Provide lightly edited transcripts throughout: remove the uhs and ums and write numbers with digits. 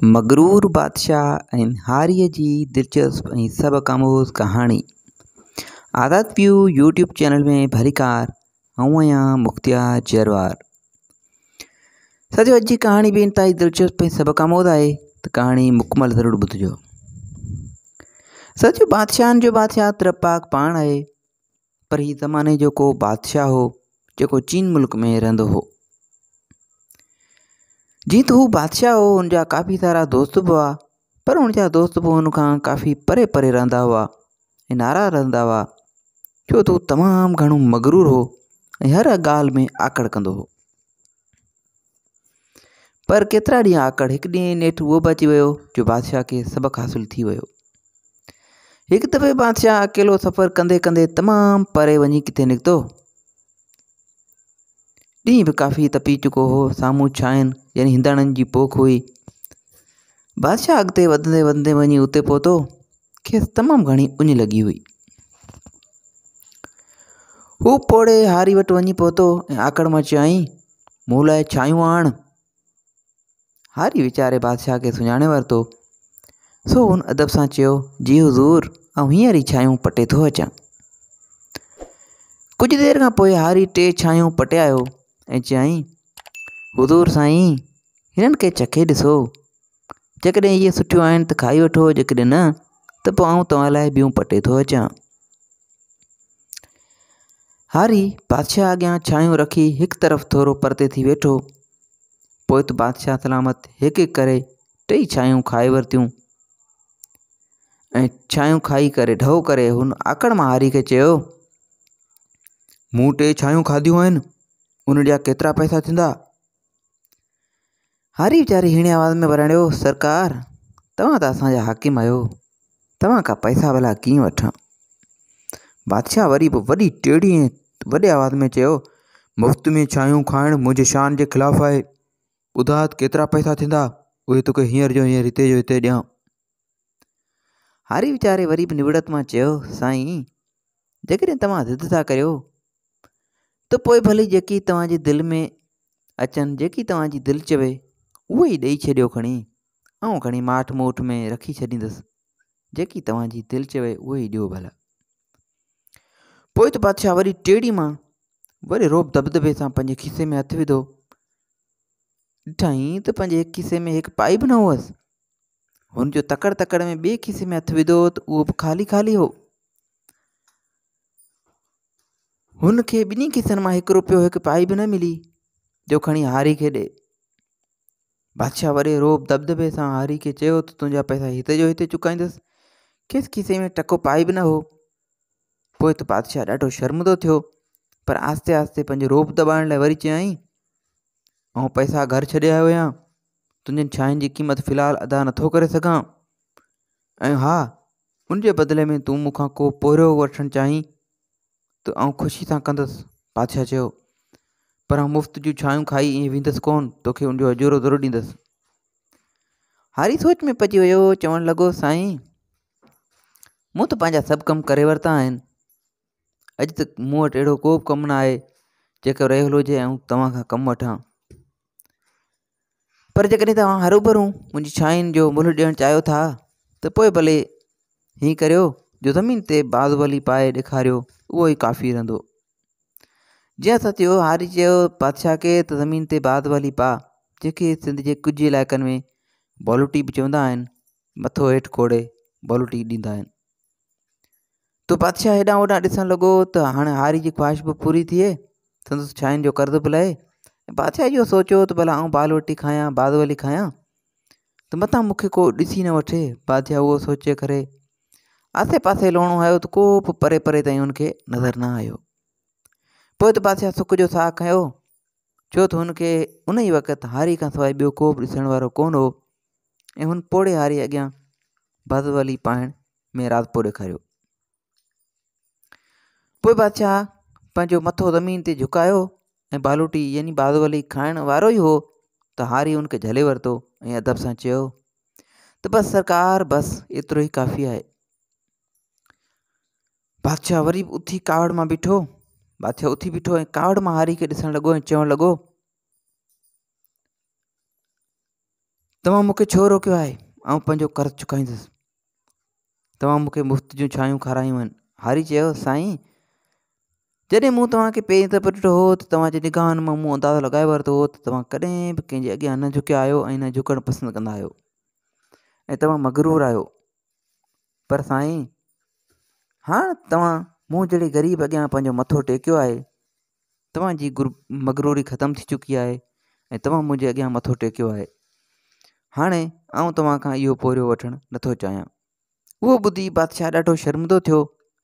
مغرور بادشاهه ۽ هاريء جي دلچسپ ۽ سبق آموز ڪهاڻي. آزاد ويو يوٽيوب چينل ۾ ڀليڪار. آئون آهيان مختيار جروار. ساٿيو اڄ جي ڪهاڻي به انتهائي دلچسپ ۽ سبق آموز آهي ته ڪهاڻي مڪمل ضرور ٻڌجو. ساٿيو بادشاهن جو بادشاهه ته رب پاڪ پاڻ آهي پر هي زماني جو ڪو بادشاهه هو جيڪو چين ملڪ ۾ رهندو هو. جيئن ته هو بادشاهه هو هن جا ڪافي سارا دوست به هئا پر هن جا دوست به هن کان ڪافي پري پري رهندا هئا ۽ ناراض رهندا هئا ڇو ته هو تمام گهڻو مغرور هو ۽ هر ڳالهه ۾ آڪڙ ڪندو هو پر ڪيترا ڏينهن آڪڙ هڪ ڏينهن نيٺ اهو به اچي ويو جو بادشاهه کي سبق حاصل ٿي ويو هڪ دفعي بادشاهه اڪيلو سفر ڪندي ڪندي تمام پري وڃي ڪٿي نڪتو ڏينهن به ڪافي تپي چڪو هو. سامهون ڇانئن يعني هنداڻن جي پوک هئي. بادشاهه اڳتي وڌندي وڌندي وڃي اتي پهتو. کيس تمام گهڻي اڃ لڳي هئي. هو پوڙهي هاري وٽ وڃي پهتو ۽ آڪڙ مان چيائين، مون لاء ڇانيون آڻ. هاري ويچاري بادشاهه کي سڃاڻي ورتو. سو هن ادب سان چيو، جي حضور، آئون هينئر ئي ڇانيون پٽي ٿو اچان. ڪجهه دير کان پوء هاري ٽي ڇانيون پٽي آيو ۽ چيائين، حضور سائين، هنن کي چکي ڏسو. جيڪڏهن اهي سٺيون آهن ته کائي وٺو، جيڪڏهن نه ته پوء آئون توهان لاء ٻيون پٽي ٿو اچان. هاري بادشاهه اڳيان ڇانيون رکي هڪ طرف ٿورو پرتي ٿي ويٺو. پوء ته بادشاهه سلامت هڪ هڪ ڪري ٽئي ڇانيون کائي ورتيون ۽ ڇانيون کائي ڪري ڍؤ ڪري هن آڪڙ مان هاري کي چيو، مون ٽي ڇانيون کاڌيون آهن، ان جا ڪيترا پئسا ٿيندا؟ هاري ويچاري هيڻي آواز ۾ وراڻيو، سرڪار، توهان ته اسان جا حاڪم آهيو، توهان کان پئسا ڀلا ڪيئن وٺان؟ بادشاهه وري به وڏي ٽيڙي ۽ وڏي آواز ۾ چيو، مفت ۾ ڇانيون کائڻ منهنجي شان جي خلاف آهي. ٻڌاء ته ڪيترا پئسا ٿيندا، اهي توکي هينئر جو هينئر هتي جو هتي ڏيان. هاري ويچاري وري به نوڙت مان چيو، سائين، جيڪڏهن توهان ضد ٿا ڪريو ته پوء ڀلي جيڪي توهان جي دل ۾ اچن، جيڪي توهان جي دل چوي، اهو ئي ڏئي ڇڏيو کڻي. آئون کڻي ماٺ موٺ ۾ رکي ڇڏيندس. جيڪي توهان جي دل چوي اهو ئي ڏيو ڀلا. پوء ته بادشاهه وري ٽيڙي مان وڏي رعب دٻدٻي سان پنهنجي کيسي ۾ هٿ وڌو. ڏٺائين ته پنهنجي هڪ کيسي ۾ هڪ پائي به نه هئس. هن جو تڪڙ تڪڙ ۾ ٻئي کيسي ۾ هٿ وڌو ته اهو به خالي خالي هو. هن کي ٻنهي کيسن مان هڪ روپيو هڪ پائي به نه ملي جو کڻي هاري کي ڏي. بادشاهه وڏي رعب دٻدٻي سان هاري کي چيو ته تنهنجا پئسا هتي جو هتي چڪائيندس. کيس کيسي ۾ ٽڪو پائي به نه هو. پوء ته بادشاهه ڏاڍو شرمندو ٿيو پر آهستي آهستي پنهنجو رعب دٻائڻ لاء وري چيائين، آئون پئسا گهر ڇڏي آيو آهيان، تنهنجين ڇانهين جي قيمت في الحال ادا نٿو ڪري سگهان ۽ ها ان جي بدلي ۾ تون مون کان ڪو پورهيو وٺڻ چاهين ته آئون خوشي سان ڪندس. بادشاهه چيو، پر آئون مفت جون ڇانهيون کائي ائين ويندس ڪونه، توکي ان جو اجورو ضرور ڏيندس. هاري سوچ ۾ پئجي ويو، چوڻ لڳو، سائين، مون ته پنهنجا سڀ ڪم ڪري ورتا آهن. اڄ ته مون وٽ اهڙو ڪو به ڪم نه آهي جيڪو رهيل هجي ۽ توهان کان ڪم وٺان. پر جيڪڏهن توهان هروڀرو منهنجي ڇانهين جو ملهه ڏيڻ چاهيو ٿا ته پوء ڀلي هيئن ڪريو جو زمين تي بازولي پائي ڏيکاريو اهو ئي ڪافي رهندو. جيئن سچيو هاري چيو بادشاهه کي ته زمين تي بازولي پاء جنهن کي سنڌ جي ڪجهه علائقن ۾ بالوٽي به چوندا آهن مٿو هيٺ کوڙي بالوٽي ڏيندا آهن. ته بادشاهه هيڏانهن هوڏانهن ڏسڻ لڳو ته هاڻي هاري جي خواهش به پوري ٿئي سندس ڇانهين جو قرض به لهي بادشاهه اهو سوچيو ته ڀلا آئون بالوٽي کايان بازولي کايان ته متان مون کي ڪو ڏسي نه وٺي بادشاهه اهو سوچي ڪري آسي پاسي لوڻو هنيو ته ڪو به پري پري تائين هن کي نظر نه آيو پوء ته بادشاهه سک جو ساهه کنيو ڇو ته هن کي ان ئي وقت هاري کان سواء ٻيو ڪو به ڏسڻ وارو ڪونه هو ۽ هن پوڙهي هاري اڳيان بازولي پائڻ ۾ راضپو ڏيکاريو. پوء بادشاهه پنهنجو مٿو زمين تي جهڪايو ۽ بالوٽي يعني بازولي کائڻ وارو ئي هو ته هاري ان کي جهلي ورتو ۽ ادب سان چيو ته بس سرڪار بس ايترو ئي ڪافي آهي. بادشاهه وري به اٿي ڪاوڙ مان بيٺو. بادشاهه اٿي بيٺو ۽ ڪاوڙ مان هاري کي ڏسڻ لڳو ۽ چوڻ لڳو. توهان مون کي ڇو روڪيو آهي؟ آئون پنهنجو قرض چڪائيندس. توهان مون کي مفت جون ڇانيون کارايون آهن. هاري چيو، سائين! جڏهن مون توهان کي پهرين دفعو ڏٺو هو ته توهان جي نگاهن مان مون اندازو لڳائي ورتو هو ته توهان ڪڏهن به ڪنهن جي اڳيان نه جهڪيا آهيو ۽ نه جهڪڻ پسند ڪندا آهيو ۽ توهان مغرور آهيو. پر سائين! هاڻ توهان مون جهڙي غريب اڳيان پنهنجو مٿو ٽيڪيو آهي. توهان جي مغروري ختم ٿي چڪي آهي ۽ توهان منهنجي اڳيان مٿو ٽيڪيو آهي. هاڻي آئون توهان کان اهو پورهيو وٺڻ نٿو چاهيان. اهو ٻڌي بادشاهه ڏاڍو شرمندو ٿيو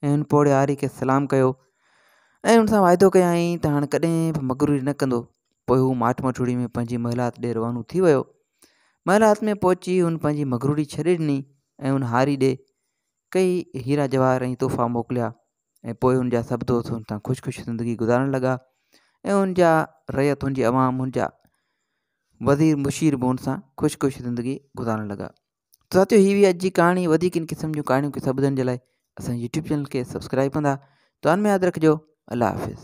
۽ هن پوڙهي هاري کي سلام ڪيو ۽ هن سان واعدو ڪيائين ته هاڻي ڪڏهن به مغروري نه ڪندو. پوء هو ماٺ مٺوڙي ۾ پنهنجي محلات ڏي روانو ٿي ويو. محلات ۾ پهچي هن پنهنجي مغروري ڇڏي ڏني ۽ هن هاري ڏي ڪيئي هيرا جواهر ۽ تحفا موڪليا. ۽ پوء هن جا سڀ دوست هن سان خوش خوش زندگي گذارڻ لڳا ۽ هن جا رعيت هن جي عوام هن جا وزير مشير به هن سان خوش خوش زندگي گذارڻ لڳا. ته ساٿيو هي هئي اڄ جي ڪهاڻي وڌيڪ ان قسم جون ڪهاڻيون قصا ٻڌڻ جي لاء اسان جي يوٽيوب چينل کي سبسڪرائب ڪندا دعائن ۾ ياد رکجو الله حافظ.